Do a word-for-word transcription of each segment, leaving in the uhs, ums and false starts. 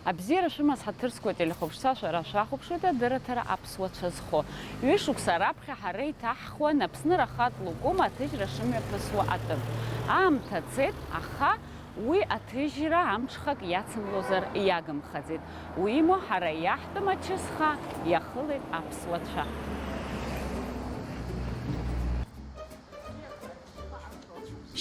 Абзиара шәымаз, ҳаҭыр зқәу ателехәаԥшцәа, шәара шәахәаԥшуеит адырраҭара аԥсуа цәа зхо. Ҩышықәса раԥхьа ҳара иҭаҳхуан Аԥсны рахатә лком аҭыжьра шымҩаԥысуа атәым. Аамҭа цеит, аха уи аҭыжьра амҽхак иацымлозар иагымхаӡеит. Уимоу, ҳара иаҳтәым ачысха иахылеит аԥсуа цәа.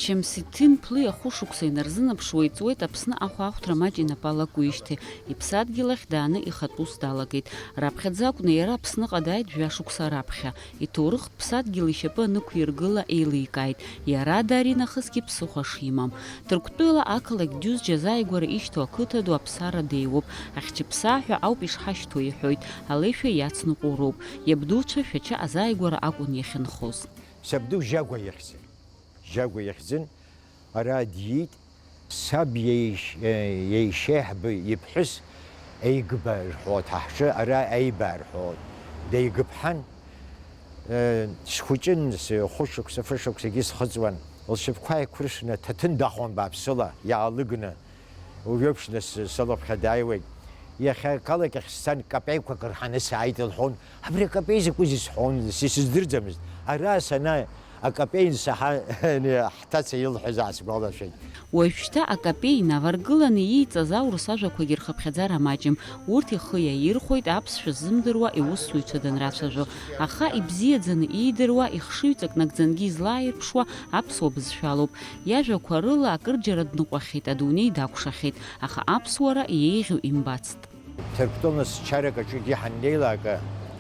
Шьамсиҭин Ԥлиа хәышықәса инарзынаԥшуа иҵуеит Аԥсны ахәаахәҭра маҷ инапы алакуижьҭеи, иԥсадгьыл ахь дааны ихатә ус далагеит. Раԥхьаӡа акәны иара Аԥсныҟа дааит жәа-шықәса раԥхьа. Иҭоурыхтә ԥсадгьыл ишьапы анықәиргыла еиликааит. Иара даринахысгьы ԥсыхәа шимам. Ҭырқәтәыла ақалақь Џьозџьа азааигәара ишьҭоу ақыҭа ду Аԥсара деиуоуп. Ахьчыԥсааҳәа ауп ишҳашьҭоу иҳәоит. Алеишәа иацныҟәо роуп. Иабдуцәа Шәача азааигәара акәын иахьынхоз. Сабду Жьагәа ихьӡын. Жьагәа ихьӡын, ара диит. Саб иеиш-, иеишеиҳабы иԥҳәыс Еигба рҳәоит, ҳа ҳҿы ара Аиба рҳәоит. Деигыԥҳан, схәыҷын, хәышықәса, фышықәсагьы схыҵуан. Лшьапқәа еиқәыршәны, ҭаҭын дахон бааԥсыла, иаалыгны. Уажәоуп шьҭа сылаԥхьа дааиуеит. Иахьа ақалақь ахь сцан, капеиқәак рҳаны сааит, лҳәон. Абри акапеи закәызеи сҳәон, исыздырӡамызт. Ара санааи, акапеи ансаҳа, ани ҳҭаца илҳәаз аасгәалашәеит. Уажәшьҭа акапеи инаваргыланы ииҵаз аурыс ажәақәагьы рхыԥхьаӡара маҷым. Урҭ ихы иаирхәоит аԥсшәа ззымдыруа иусзуҩцәа данрацәажәо. Аха ибзиаӡаны иидыруа, ихшыҩҵак нагӡангьы излааирԥшуа аԥсуа бызшәалоуп. Иажәақәа рыла акырџьара дныҟәахьеит, адунеи дакәшахьеит, аха аԥсуара иеиӷьу имбацт. Ҭырқәтәылас чарак аҿы егьи ҳаннеилак,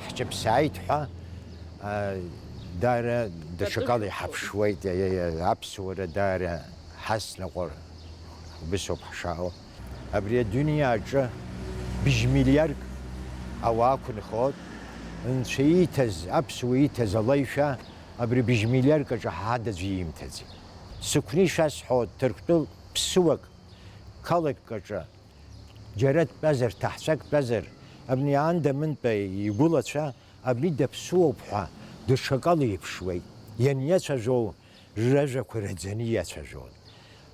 ҳҿыԥсааит ҳәа, а, даара даҽакала иҳаԥшуеит, а, а, а, аԥсуара даара ҳасныҟәар убысоуп ҳшаауа. Абри адунеи аҿы быжь милиарк ауаа ықәынхоит, Нцәа ииҭаз, аԥсуа ииҭаз алеишәа абри быжь милиарк аҿы ҳадаӡәы иимҭаӡеит. Сықәны ишәасҳәо, Ҭырқәтәыл ԥсыуак қалақьк аҿы џьара дтәазар, ҭаҳцәак дтәазар, абни аанда-мынтәа игәылацәа, абни даԥсуоуп ҳәа даҽакала иеиԥшуеит. Ианиацәажәо, ражәақәа раӡаны иацәажәон.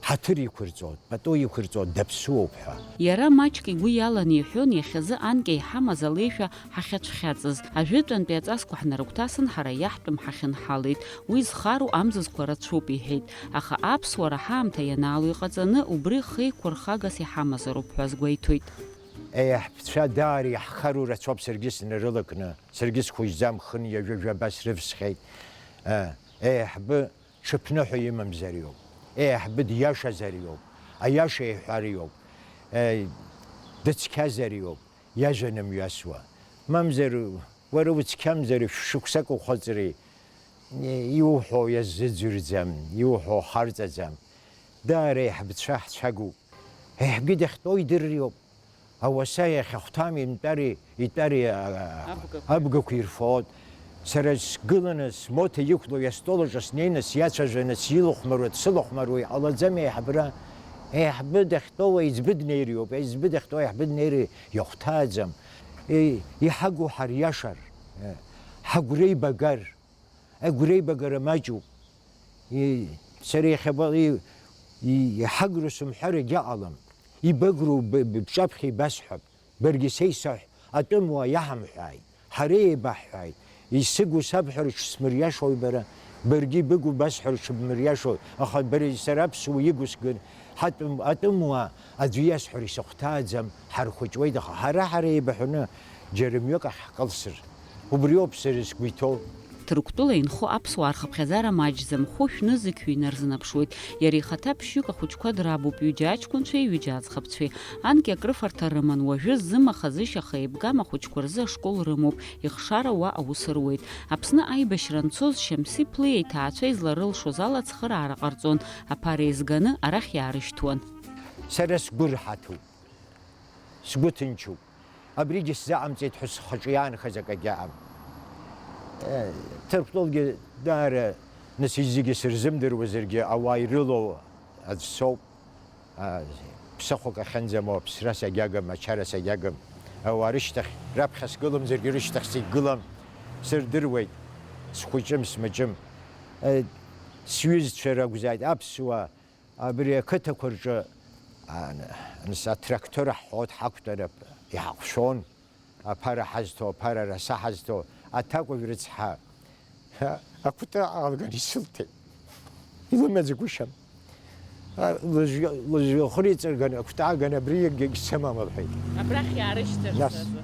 Ҳаҭыр иқәырҵон, пату иқәырҵон, даԥсуоуп ҳәа. Иара маҷк игәы иаланы иҳәон, иахьазы анкьа иҳамаз алеишәа ҳахьацәхьаҵыз. Ажәытәантәи аҵасқәа ҳнарыгәҭасын, ҳара иаҳтәым ҳахьынҳалеит. Уи зхароу амзызқәа рацәоуп, иҳәеит. Аха аԥсуара ҳаамҭа ианаало иҟаҵаны, убри хеиқәырхагас иҳамазароуп ҳәа азгәеиҭоит. Еҳ, бцәа даара иаҳхароу рацәоуп, саргьы снарылакны, саргьы схәыҷӡам, хынҩажәа жәаба срывсхьеит. Еҳ, бы ҽыԥныҳәа имамзар иоуп. Еҳ, быдиашазар иоуп. Аиаша иҳәар иоуп. Е, дыцқьазар иоуп. Иажәа нымҩасуа. Мамзар, уара уцқьамзар, шықәсак ухыҵри, иуҳәо иазыӡырӡам, иуҳәо харҵаӡам. Даара еиҳабацәа ҳцәагоуп. Еҳгьы дахьтәоу идырриоуп. Ауаса иахьахәҭами, имтәари, итәари, а, абгақәа. Абгақәа ирфоит. Сара сгыланы, смоҭа иқәлоу иастол аҿы снеины, сиацәажәаны, силахәмаруа, дсылахәмаруа иҟалаӡам еиҳабра. Еиҳабы дахьтәоу аиҵбы днеириоуп, аиҵбы дахьтәоу аиҳабы днеири иахәҭааӡам. Е, иҳагу ҳариашар, е, ҳагәреибагар, агәреибагара маҷуп. Е, сара иахьа ба-, и-, и-, иҳагру сымҳәар егьаҟалам. Ибагру б-, б-, бҿаԥхьа ибасҳәап. Баргьы сеисаҳә, атәымуаа иаҳамҳәааит, ҳара еибаҳҳәааит, исыгу сабҳәар ҽсмыриашои бара, баргьы ибыгу басҳәар ҽыбмыриашои, аха бара сара аԥсуа игу сгын, ҳатәым-, атәымуаа аӡәы иасҳәар исыхәҭааӡам, ҳархәыҷуеит, аха ҳара-ҳара еибаҳәаны џьара мҩак ахь ҳкылсыр, убриоуп сара сгәы иҭоу. Ҭырқәтәыла инхо аԥсуаа рхыԥхьаӡара маҷӡам, хәышә нызқьҩы инарзынаԥшуеит. Иара ихаҭа ԥшьҩык ахәыҷқәа драбуп, ҩыџьа аҷкәынцәеи ҩыџьа аӡӷабцәеи. Анкьа акрыфарҭа рыман, уажәы зымаха-зышьаха еибгам ахәыҷқәа рзы ашкол рымоуп, ихшара уа аус руеит. Аԥсны аибашьра анцоз Шьамси Ԥлиа иҭаацәа изларылшоз ала ацхыраара ҟарҵон, аԥара еизганы арахь иаарышьҭуан. Сара сгәы рҳаҭуп, сгәы ҭынчуп. Абригьы сзаҟамҵеит ҳәа схаҿы иаанхаз акагьы аҟам. Э, Ҭырқәтәылгьы даара, нас, зегьы сырзымдыруазаргьы, ауаа ирылоу аӡә соуп. А, ԥсыхәак ахьынӡамоу аԥсра сагьагым, ачара сагьагым. Ауаа рышьҭахь, раԥхьа сгыламзаргьы, рышьҭахь сагьгылам, сырдыруеит, схәыҷым, смыҷым. Э, сҩызцәа ракәзааит, аԥсуаа, абри ақыҭақәа рҿы Ан-, анс-, атрактор аҳәот ҳақәтәарап, иҳаҟәшәон, аԥара ҳазҭо, аԥара араса ҳазҭо, аҭакәажә рыцҳа. Акәты аалган исылҭеит. Илымаӡагәышьам. А, лыжәҩа-, лыжәҩахыр иҵырган, акәты ааган, абри егьагь сымам, лҳәеит. Абрахь иаарышьҭырц Нас, азы.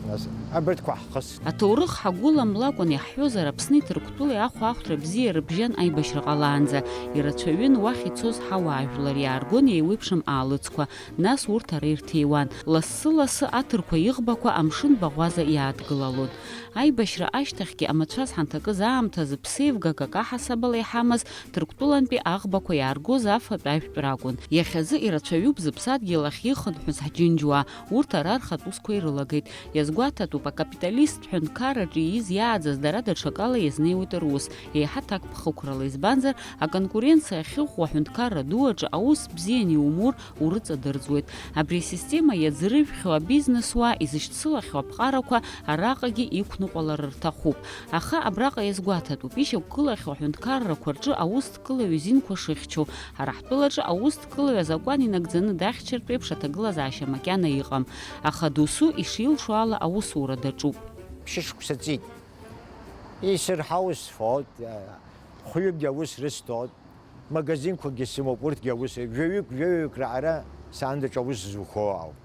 Нас, абарҭқәа ҳхыс. Аҭоурых ҳагәыламлакәан иаҳҳәозар, Аԥсни Ҭырқәтәылеи ахәаахәҭра бзиа рыбжьан аибашьра ҟалаанӡа. Ирацәаҩын уахь ицоз ҳауаажәлар, иааргон еиуеиԥшым аалыцқәа, нас урҭ ара ирҭиуан. Лассы-лассы аҭырқәа иӷбақәа амшын баӷәаза иаадгылалон. Аибашьра ашьҭахьгьы амацәаз ҳанҭакыз аамҭазы ԥсеивгак акаҳасабала иҳамаз Ҭырқәтәылантәи аӷбақәа иааргоз афатә ажәтә ракәын. Иахьазы ирацәаҩуп зыԥсадгьыл ахь ихынҳәыз ҳџьынџьуаа, урҭ ара рхатә усқәа ирылагеит. Иазгәаҭатәуп, акапиталисттә ҳәынҭқарраҿы ииз иааӡаз дара даҽакала иазнеиуеит рус, еиҳа ҭакԥхықәрала, избанзар, аконкуренциа ахьыӷәӷәа аҳәынҭқарра ду аҿы аус бзиан иумур, урыҵадырӡуеит. Абри асистема иаӡрыжәхьоу абизнесуаа изышьцылахьоу аԥҟарақәа араҟагьы иқәныҟәалар рҭахуп. Аха абраҟа иазгәаҭатәуп, ишьақәгылахьоу аҳәынҭқаррақәа рҿы аусҭкылаҩ изинқәа шыхьчоу. Ҳара ҳтәылаҿы аусҭкылаҩ азакәан инагӡаны дахьчартә еиԥш аҭагылазаашьа макьана иҟам. Аха досу ишилшо ала аусура даҿуп. Ԥшьышықәса ҵит. Исырҳау сфоит, хәҩыкгьы аус рысҭоит, магазинқәакгьы сымоуп, урҭгьы аус, жәаҩык, жәаҩык раара саандаҿ аус зухо ауп.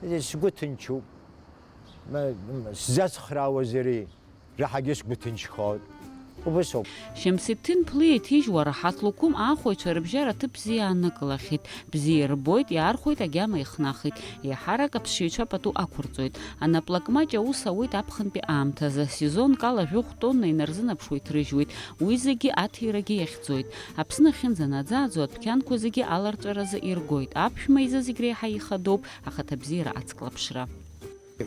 Сгәы ҭынчуп. Ма-, м-, сзацхраауазари, раҳагьы сгәы ҭынчхоит. Убыс ауп. Шьамсиҭҭин Ԥлиа иҭижьуа Раҳаҭ Лукум аахәаҩцәа рыбжьара ҭыԥ бзиа ааннакылахьеит. Бзиа ирбоит, иаархәоит, агьама ихнахит. Еиҳарак аԥсшьаҩцәа пату ақәырҵоит. Анаплак маҷ аус ауеит аԥхынтәи аамҭазы. Сезонк ала жәохә тонна инарзынаԥшуа иҭрыжьуеит. Уи зегьы аҭирагьы иахьӡоит. Аԥсны ахьынӡанаӡааӡо адәқьанқәа зегьы аларҵәаразы иргоит. Аԥшәма изы зегь реиҳа ихадоуп ахаҭабзиара ацклаԥшра.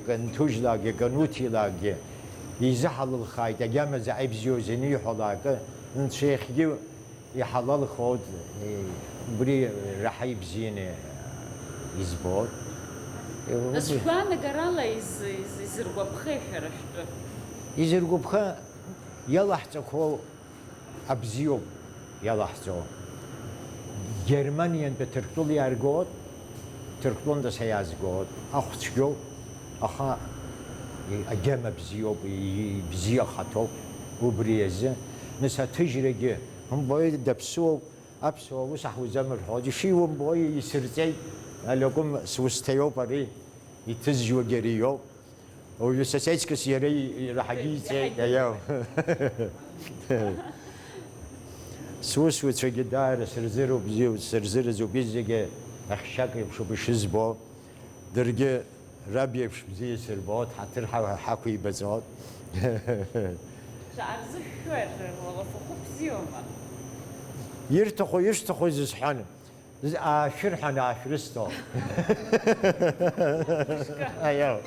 Канҭужьлакгьы, кануҭилакгьы изыҳалылхааит, агьама заҟа ибзиоузеи аниҳәалак, нцәа иахьгьы иҳалалхоит, убри раҳа ибзианы избоит. Нас шәгәаанагарала из-, из-, изыргәаԥхеи шәара шәтәы? Изыргәаԥха, иалаҳҵақәоу абзиоуп иалаҳҵо. Германиантәи Ҭырқәтәыла иааргоит, Ҭырқәтәылантәи са иаазгоит. Ахә цәгьоуп, аха агьама бзиоуп, ибзиахаҭоуп убри азы. Нас аҭыжьрагьы, умбои, даԥсуоуп, аԥсуа ус ҳуӡам рҳәоит. Ишиумбои, исырҵеит, алакәым сусҭаиоуп ари, иҭызжьуагьы ари иоуп. Уажәы сосиескас иара и-, ираҳагьы иҵеит, иаҳагьы. Аиау. Сусуцәагьы даара сырзыруп, бзиа, сырзыразуп, изегьы ахьшьак еиԥшуп ишызбо. Даргьы раб иеиԥш бзиа сырбоит, ҳаҭыр ҳа-, ҳақәибаҵоит. Шәаарзышәшәоит, уафахәы бзиоума? Ирҭаху, ишҭаху зысҳәан. Аашәырҳәан, аашәрысҭо. Аиау.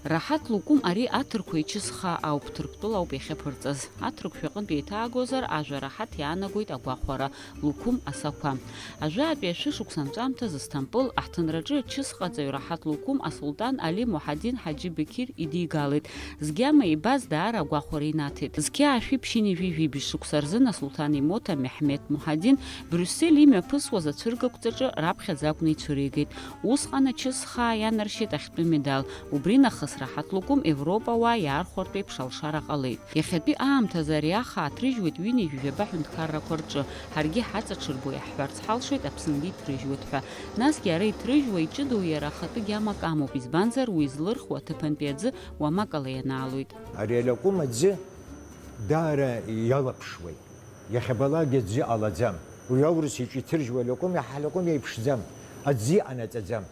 Раҳаҭ Лукум ари аҭырқәа ичысхаа ауп, Ҭырқәтәыла ауп иахьаԥырҵаз. Аҭырқәшәа аҟынтә еиҭаагозар, ажәа раҳаҭ иаанагоит агәахәара, Лукум асақәа. Ажәаатәи ашәышықәса анҵәамҭазы Сҭампыл аҳҭынраҿы ачысҟаҵаҩ раҳаҭ Лукум асулҭан Али Мухадин Ҳаџьи Беқир идигалеит. Згьама ибаз даара агәахәара инаҭеит. Зқьи аашәи ԥшьынҩажәи жәибжь шықәса рзын асулҭан имоҭа Меҳмеҭ Мухадин Брюссель имҩаԥысуаз ацәыргақәҵаҿы раԥхьаӡа акәны ицәыригеит. Усҟан ачысхаа ианаршьеит ахьтәы медал. Убри нахыс Раҳаҭ Лукум Европауаа иаархәартә еиԥш алшара ҟалеит. Иахьатәи аамҭазы ари ахаа ҭрыжьуеит ҩынҩажәи жәаба ҳәынҭқаррақәа рҿы. Ҳаргьы ҳаҵаҽырбо иаҳҳәарц ҳалшоит, Аԥсынгьы иҭрыжьуеит ҳәа. Насгьы ара иҭрыжьуа иҷыдоу иара ахатәы гьамак амоуп, избанзар, уи злырхуа аҭыԥантәи аӡы уамак ала ианаалоит. Ари алакәым аӡы даара иалаԥшуеит. Иахьабалак аӡы ҟалаӡам. Уи аурыс иҿы иҭыржьуа алакәым иаҳа алакәым иеиԥшӡам. Аӡы иҟанаҵаӡам.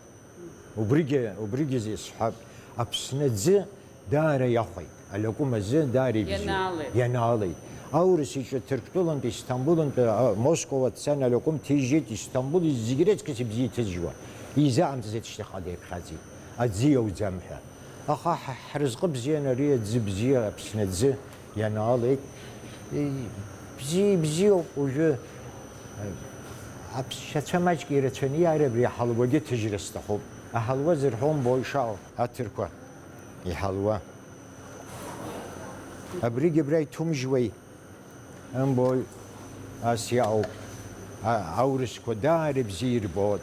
Убригьы, убригьы зи-, сҳәап, Аԥсны аӡы даара иахәеит. Алакәым азы даара ибзиоуп. Ианаалеит. Ианаалеит. Аурыс иҿы Ҭырқәтәылантәи, Истамбулантәи, а, Москва дцан, алакәым ҭижьеит, Истамбул зегь рыҵкыс ибзиа иҭызжьуа. Изаамҵаӡеит шьҭахьҟа деиԥхьаӡеит. Аӡы иауӡам ҳәа. Аха ҳа-, ҳразҟы бзиан ари аӡы бзиа, Аԥсны аӡы ианаалеит. И-, бзиа, ибзиоуп уажәы. Аԥсшьацәа маҷк ирацәаны иааир абри аҳалуагьы ҭыжьра сҭахуп. Аҳалуа зырҳәо умбои ишаҟоу, аҭырқәа иҳалуа. Абригь абра иҭумжьуеи? Ымбои, ас иаауп. А-, аурысқәа даара ибзиа ирбоит.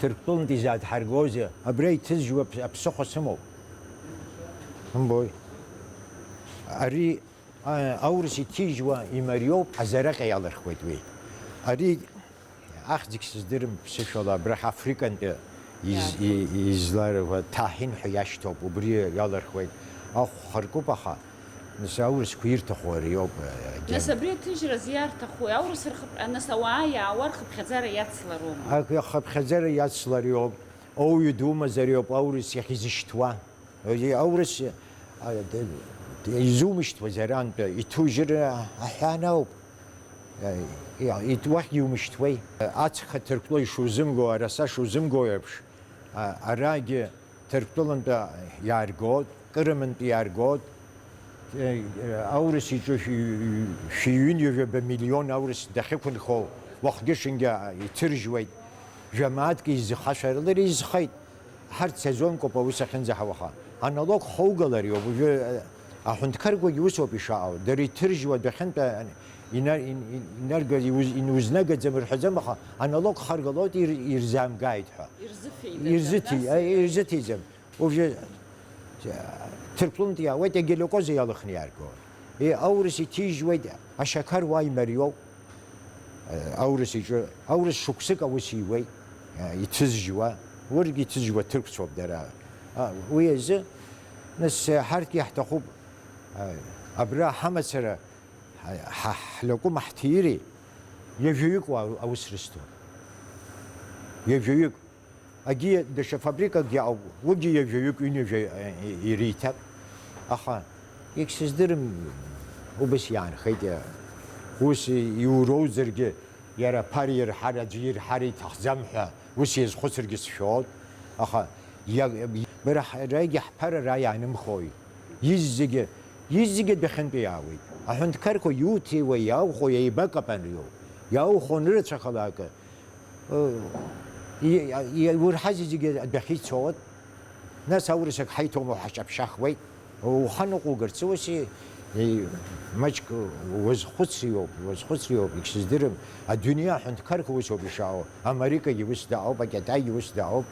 Ҭырқәтәылантә изаадҳаргозеи? Абра иҭызжьуа аԥ-, аԥсыхәа сымоуп. Умбои. Ари, а, аурыс иҭижьуа имариоуп, азараҟьа иалырхуеит уи. Ари ахьӡгь сыздырам, ԥсышәала абрахь африкантәи из-, Иаартуп. И-, изларҳәа таҳин ҳәа иашьҭоуп, убри иалырхуеит. Ахә хыркуп, аха Нас аурысқәа ирҭаху ари ауп, агьама. Нас абри аҭыжьразы иарҭахуи? Аурыс рхыԥ-, нас ауаа иаауа рхыԥхьаӡара иацлароума? Ак-, ахыԥхьаӡара иацлар иоуп, ауаҩы думазар иоуп аурыс иахьизышьҭуа. Ари аурыс, а, д-, д-, изумышьҭуаз арантәи, иҭужьыр аҳәан ауп. Е, и-, ит-, уахь иумышьҭуеи? Ацха ҭырқәтәыла ишузымго, араса шузымго еиԥш, а, арагьы Ҭырқәтәылантәи иааргоит, Кырымынтәи иааргоит. Е, аурыс иҿы шәи-, шәи ҩынҩажәаба миллион аурыс дахьықәынхо, уахгьы-ҽынгьы иҭыржьуеит. Жәамааҭк изхашәар, лара изхеит. Ҳарҭ сезонкоуп аус ахьынӡаҳауа, аха аналог хоугалар иоуп. Уажәы, е, аҳәынҭқарқәагьы усоуп ишаҟоу. Дара иҭыржьуа адәахьынтә, е, ина-, ин-, ин-, инарга-, иуз-, инузнагаӡам рҳәаӡом, аха аналог харгалоит, ир-, ирзаамгааит ҳәа. Ирзыфеидаӡам, Ирзыҭи-, нас? Е, ирзыҭиӡам. Уажәы, э, Ҭырқәтәылантәи иаауеит, агелиокоза иалыхны иааргоит. Э, аурыс иҭижьуеит, ашьақар уа имариоуп. Э, аурыс иҿы, аурыс шықәсык аус иуеит, э, иҭызжьуа, урҭгьы иҭызжьуа ҭырқәцәоуп дара. А, уи азы, нас, э, ҳарҭгьы иаҳҭахуп, э, абра ҳамацара, ҳа-, ҳа-, ҳлакәым ҳҭири, ҩажәаҩык уа-, аус рысҭоит. Ҩажәаҩык. Агьи даҽа фабрикакгьы ауп, уигьы ҩажәаҩык, ҩынҩажәа, э, ириҭап. Аха, егьсыздырам, убас иаанхеит, э, ус иуроуӡаргьы, иара аԥара ирҳар, аӡәы ирҳар иҭахӡам ҳәа, ус иазхәыцыргьы сшәоит. Аха, иа-, бара ҳара егьаҳԥара ара иаанымхои? Изегьы, изегьы адәахьынтәи иаауеит. Аҳәынҭқарқәа иуҭиуа, иаухәо, еибакапанриоуп. Иаухәо анырацәахалак, Э, и-, и-, иурҳаз зегьы адәахьы ицоит. Нас аурысак ҳаиҭома, ҳаҿаԥшьахуеит. Ухы ныҟәугарц ус и-, и-, маҷк уазхәыцриоуп, уазхәыцриоуп, егьсыздырам. Адунеи аҳәынҭқарқәа усоуп ишаауа. Америкагьы ус даауп, акитаигьы ус даауп.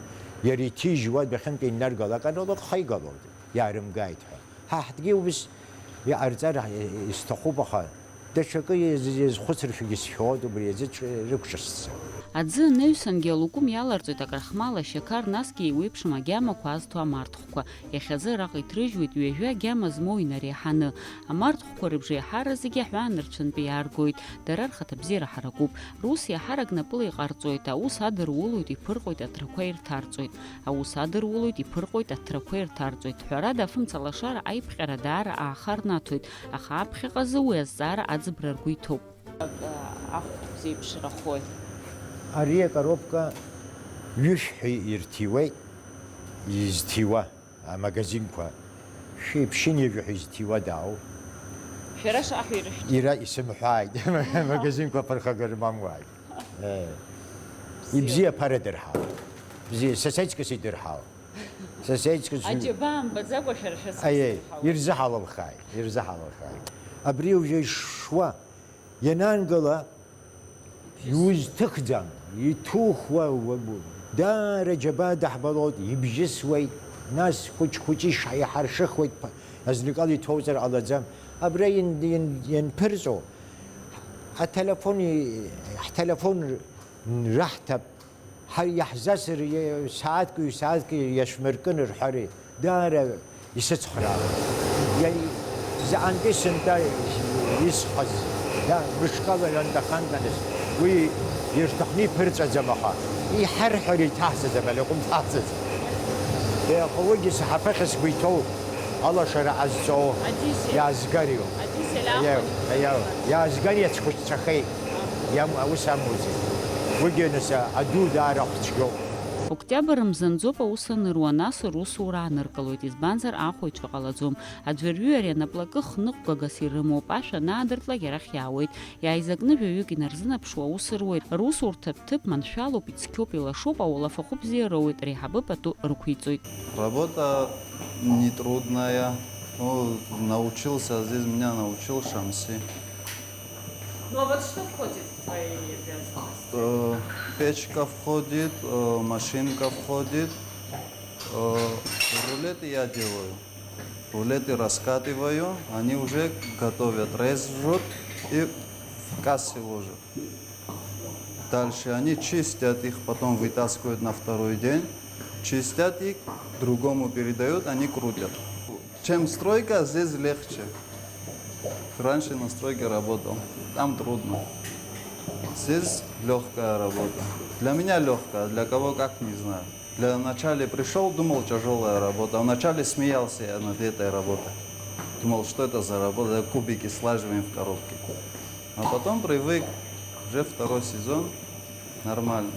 Иара иҭижьуа адәахьынтәи иннаргалак, аналог ҳаигалоит, иаарымгааит ҳәа. Ҳа ҳтәгьы убас иҟарҵар исҭахуп, аха даҽакы иаз-, иазхәыцыршәагьы сшәоит, убри азы ҿ-, рықәҿысҭӡом. Аӡы анаҩсангьы алукум иаларҵоит акрахмал, ашьақар, насгьы еиуеиԥшым агьамақәа азҭо амарҭхәқәа. Иахьазы араҟа иҭрыжьуеит ҩажәа агьама змоу инареиҳаны. Амарҭхәқәа рыбжеиҳара зегьы аҳәаанырцәынтәи иааргоит, дара рхаҭабзиара ҳаракуп. Рус иаҳарак напыла иҟарҵоит, аус адырулоит, иԥырҟоит, аҭрақәа ирҭарҵоит. Аус адырулоит, иԥырҟоит, аҭрақәа ирҭарҵоит. Ҳәарада, афымца лашара аиԥҟьара даара аахарнаҭоит, аха аԥхьаҟазы уи азҵаара аӡбра ргәы иҭоуп. Ахә зеиԥшрахои? Ари акоробка ҩышә ҳәа ирҭиуеит, изҭиуа амагазинқәа. Шәи ԥшьынҩажәа ҳәа изҭиуа даау? Шәара шаҳәа ирышәҭ. Ира исымҳәааит, амагазинқәа аԥырхагара мамуааит. Э. Бзиа. Ибзиа ԥара дырҳау. Бзиа, соседскас идырҳау. Соседскас. Аџьабаа мбаӡакәа шәара шәасас Аиеи, ирҳауеит. Ирзыҳалалхааит, ирзыҳалалхааит. Абри уажәы ишшуа, ианаангыла, иузҭыхӡам, иҭухуа, уа-, уа-, даара џьабаа даҳбалоит, ибжьысуеит, нас хәыҷ-хәыҷы ишҳа-, иҳаршыхуеит, ԥ-, азныкала иҭоуҵар ҟалаӡам. Абра ин-, ин-, ианԥырҵәо, ателефон и-, ҳтелефон раҳҭап, ҳа-, иаҳзасыр, е-, сааҭк, ҩ-сааҭк иашәмыркын рҳәари, даара исыцхраауан. Иа-, заҟантәи сынтәа исҳәаз, да, мышкала ҩынтә ахантәаныс, уи ирҭахны иԥырҵәаӡам, аха иҳарҳәар иҭаҳҵаӡам, алакәым ҭаҳҵаӡам. Е, аха уигьы саҳаԥыхьа сгәы иҭоу алашара ҟазҵо Адисель. Иаазгариоуп. Адисель Аиау, ахәыҷ. Аиау, иаазгар иацәхәыццәахеит. Иам-, аус амоузеи? Уигьы нас аду даара ахәцәгьоуп. Октиабр мзанӡоуп аус аныруа, нас русура ааныркылоит, избанзар, ахәаҩцәа ҟалаӡом. Аӡәырҩы ари анаплакы хныҟәгагас ирымоуп, ашә анаадыртлак арахь иаауеит. Иааизакны жәаҩык инарзынаԥшуа аус руеит. Русурҭа ҭыԥ маншәалоуп, ицқьоуп, илашоуп, ауалафахәы бзиа роуеит, реиҳабы пату рықәиҵоит. Работа нетрудная. Ну, научился, Азиз меня научил, Шамси. Ну а вот что входит в твои обязанности? Э, Печка входит, э, машинка входит, э, рулеты я делаю. Рулеты раскатываю, они уже готовят, режут и в кассы ложат. Дальше они чистят их, потом вытаскивают на второй день, чистят и другому передают, они крутят. Чем стройка, здесь легче. Раньше на стройке работал, там трудно. Здесь легкая работа. Для меня легкая, для кого как, не знаю. Для начала пришел, думал, тяжелая работа. А вначале смеялся я над этой работой. Думал, что это за работа, кубики слаживаем в коробке. А потом привык, уже второй сезон, нормально.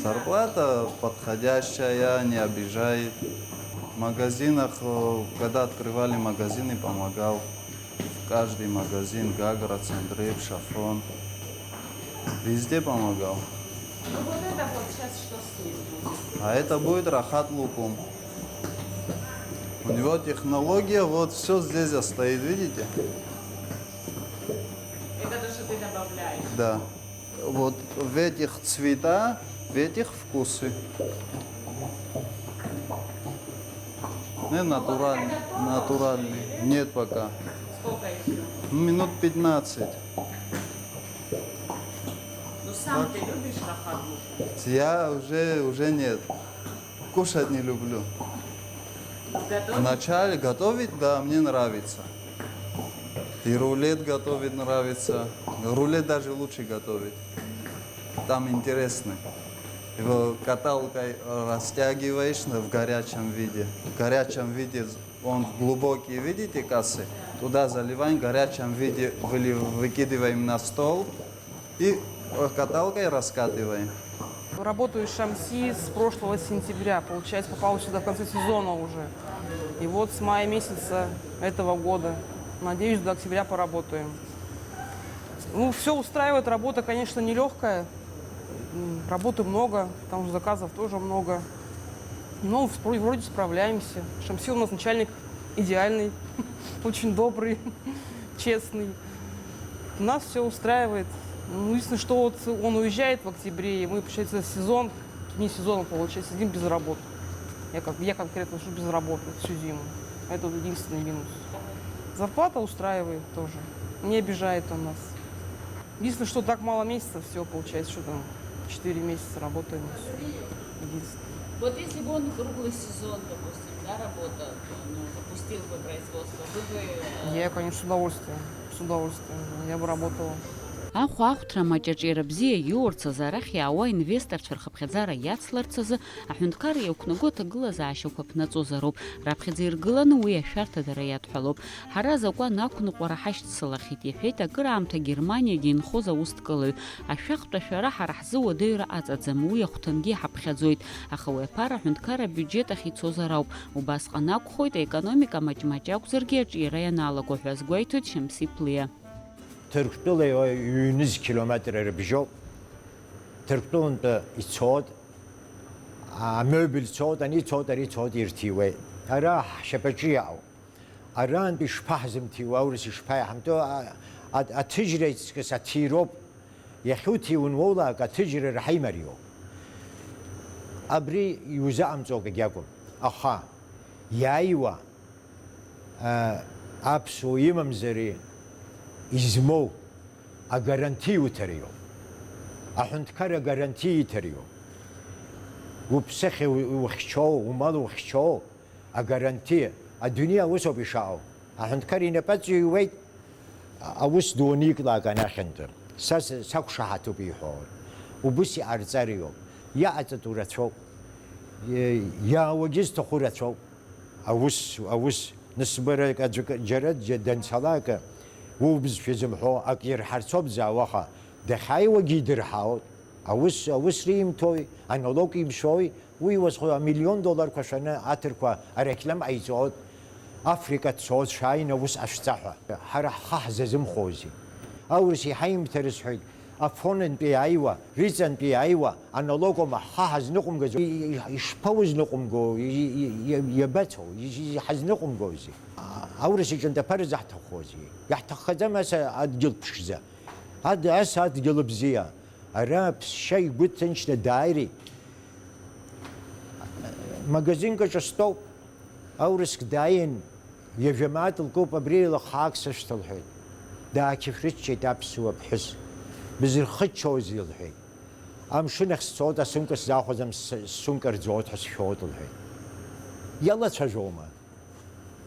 Зарплата подходящая, не обижает. В магазинах, э, когда открывали магазины, помогал. В каждый магазин, Гагра, Центреб, Шафрон. Везде помогал. Ну вот это вот сейчас что с ним будет? А это будет Рахат Лукум. У него технология, вот все здесь стоит, видите? Это то, что ты добавляешь. Да. Вот в этих цвета, в этих вкусы. Не натуральный, натуральный. Нет пока. Сколько еще? Ну, минут пятнадцать. Ну сам ты любишь Рахат Лукум? Я уже, уже нет. Кушать не люблю. Готовишь? Вначале готовить, да, мне нравится. И рулет готовить нравится. Рулет даже лучше готовить. Там интересно. Его каталкой растягиваешь на- в горячем виде. В горячем виде он в глубокие, видите, кассы? Туда заливаем, в горячем виде выли- выкидываем на стол и э, каталкой раскатываем. Работаю с Шамси с прошлого сентября. Получается, попала сюда в конце сезона уже. И вот с мая месяца этого года. Надеюсь, до октября поработаем. Ну, все устраивает. Работа, конечно, нелегкая. М, Работы много, потому что заказов тоже много. Но вспро- вроде справляемся. Шамси у нас начальник идеальный, очень добрый, честный. Нас все устраивает. Ну, единственное, что вот он уезжает в октябре, и мы, получается, сезон, в течение сезона, получается, сидим без работы. Я, как, я конкретно сижу без работы всю зиму. Это вот единственный минус. Зарплата устраивает тоже. Не обижает он нас. Единственное, что так мало месяцев всего получается, что там четыре месяца работаем и все. Единственное. Вот если бы он круглый сезон, допустим, да, работал, ну, запустил бы производство, вы бы... э, Я, конечно, с удовольствием. С удовольствием. Я бы работала. Ахәаахәҭра маҷаҿиара бзиа иоурц азы арахь иаауа инвесторцәа рхыԥхьаӡара иацларц азы аҳәынҭқарра иақәнаго аҭагылазаашьақәа ԥнаҵозароуп. Раԥхьаӡа иргыланы уи ашәарҭадара иадҳәалоуп. Ҳара азакәан ақәныҟәара ҳашьцылахьеит, иҳәеит акыраамҭа Германиагьы инхоз аусҭкылаҩ. Ашәахтә ашәара ҳара ҳзы уадаҩра аҵаӡам, уи ахәҭангьы иҳаԥхьаӡоит, аха уи аԥара аҳәынҭқарра абиуџьет ахь ицозар ауп. Убасҟан акәхоит, аекономика маҷ-маҷ акәзаргьы аҿиара ианалаго ҳәа азгәеиҭоит Шьамсиԥлиа. Ҭырқәтәыла иҩныз километр рыбжьоуп. Ҭырқәтәылантәи ицоит, амебель цоит, ани цоит, ари цоит, ирҭиуеит. Ара ҳшьапаҿы иаауп. Арантәи ишԥаҳзымҭиуа, аурыс ишԥаиаҳамҭо, а-, а-, аҭыжьра иҵкыс аҭироуп. Иахьуҭиуа уоулаак аҭыжьра раҳа имариоуп. Абри иузаҟамҵо акгьы акәым. Аха иааиуа, а, аԥсуа имамзари измоу агаранти иуҭариоуп. Аҳәынҭқар агаранти иҭариоуп. Уԥсыхьа у-, ухьчоу, умал ухьчоу, агаранти, адунеи аус ауп ишаау. Аҳәынҭқар инапаҵаҩ иуеит, а-, аус ду аниклак анахьынтәы. Са с-, сақәшаҳаҭуп иҳәо. Убыс иҟарҵариоуп. Иаҟаҵатәу рацәоуп. Е-, иаауагьы зҭаху рацәоуп. Аус, аус, нысбарак аӡәк џьара џьа-, данцалак, убзшәа зымҳәо ак ирҳарцоуп дзаауа, аха дахьааиуагьы идырҳауеит. Аус, аус римҭои, аналог имшәои, уи уазхәа амиллион долларқәа шәаны аҭырқәа ареклам ҟаиҵоит. Африка дцоит, шәааины аус ҟашәҵа ҳәа. Ҳара ҳхы ҳзазымхозеи? Аурыс иҳаимҭа рысҳәеит, Афонынтәи иааиуа, Риҵантәи иааиуа, аналог аума ҳхы ҳазныҟәымгаз, и-, и-, ишԥаузныҟәымго, и-, и-, и-, иабацоу, и-, и-, ҳазныҟәымгозеи? А-, аурыс иҿынтә аԥара заҳҭаххозеи? Иаҳҭаххаӡам ас адгьыл ԥшӡа. Ад-, ас адгьыл бзиа, ара аԥсшьа игәы ҭынчны дааири? Магазинк аҿы стәоуп, аурыск дааин, ҩажәа мааҭ лкуп, абри еилыххаак сышәҭа, лҳәеит. Даақьышәрыччеит аԥсуа ԥҳәыс. Бызрыхыччозеи? Лҳәеит. Амшын ахь сцоит, асумка сзахәаӡам, с-, сумка рӡоит ҳәа сшәоит, лҳәеит. Иалацәажәома?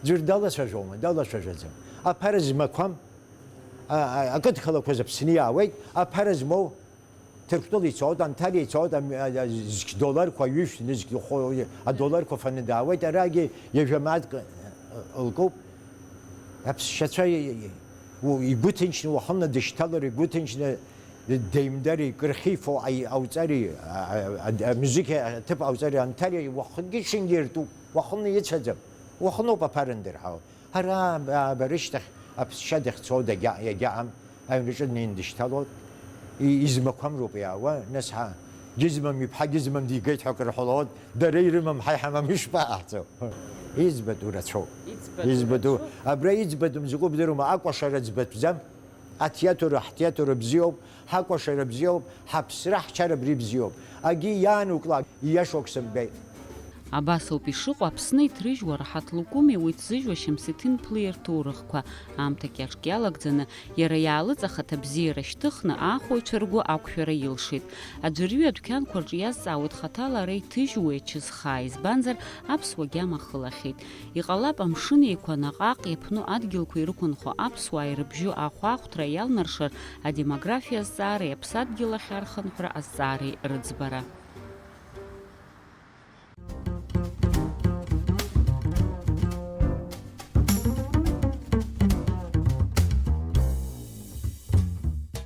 Ӡәыр далацәажәома? Далацәажәаӡам. Аԥара змақәам, а, а, ақыдхалақәа зыԥсны иаауеит, аԥара змоу Ҭырқәтәыла ицоит, Анҭалиа ицоит, ам-, а, а, зқь долларқәа ҩышә, зқь хо-, адолларқәа фаны даауеит, арагьы ҩажәа мааҭк, э, лкуп. Аԥсшьацәа и-, и-, у-, игәы ҭынчны уахынла дышьҭалар, игәы ҭынчны деимдари, кырхьифо аи-, ауҵари, а, а, а, амузыка аҭыԥ ауҵари, Анҭалиа уахынгьы-ҽынгьы иртәуп, уахынла ицәаӡам, уахыноуп аԥара андырҳау. Ара, а, аба рышьҭахь аԥсшьа дахьцо дагьа-, иагьаҟам, аҩнаҿы днеин дышьҭалоит. И-, измақәамроуп иаауа, нас ҳа, Гьызмам иԥҳа Гьызмам дигеит ҳәа акры ҳәалоит, дара ирымам, ҳа иҳамам, ишԥаҟаҳҵо? Иӡбатәу рацәоуп. Иӡбатәу Иӡбатәу, рацәоуп. Абра иӡбатәым закәу бдырума, акәашара ӡбатәӡам. Атиатр, ҳтиатр бзиоуп, ҳакәашара бзиоуп, ҳаԥсра, ҳчара абри бзиоуп. Агьи иаануклак, ииашоуп сымбеит. Абас ауп ишыҟоу Аԥсны иҭрыжьуа Раҳаҭ Лукуми уи ҭзыжьуа Шьамсиҭин Ԥлиа рҭоурыхқәа. Аамҭак иаҿк иалагӡаны, иара иаалыҵахеит абзиара шьҭыхны, аахәаҩцәа ргәы ақәшәара илшеит. Аӡәырҩы адәқьанқәа рҿы иазҵаауеит хаҭала ара иҭыжьуеи ачысхааи, избанзар, аԥсуа гьама ахылахьеит. Иҟалап, Амшын Еиқәа наҟ-ааҟ иаԥну адгьылқәа ирықәынхо аԥсуаа ирыбжьоу ахәаахәҭра иалнаршар, адемографиа азҵаареи аԥсадгьыл ахь архынҳәра азҵаареи рыӡбара.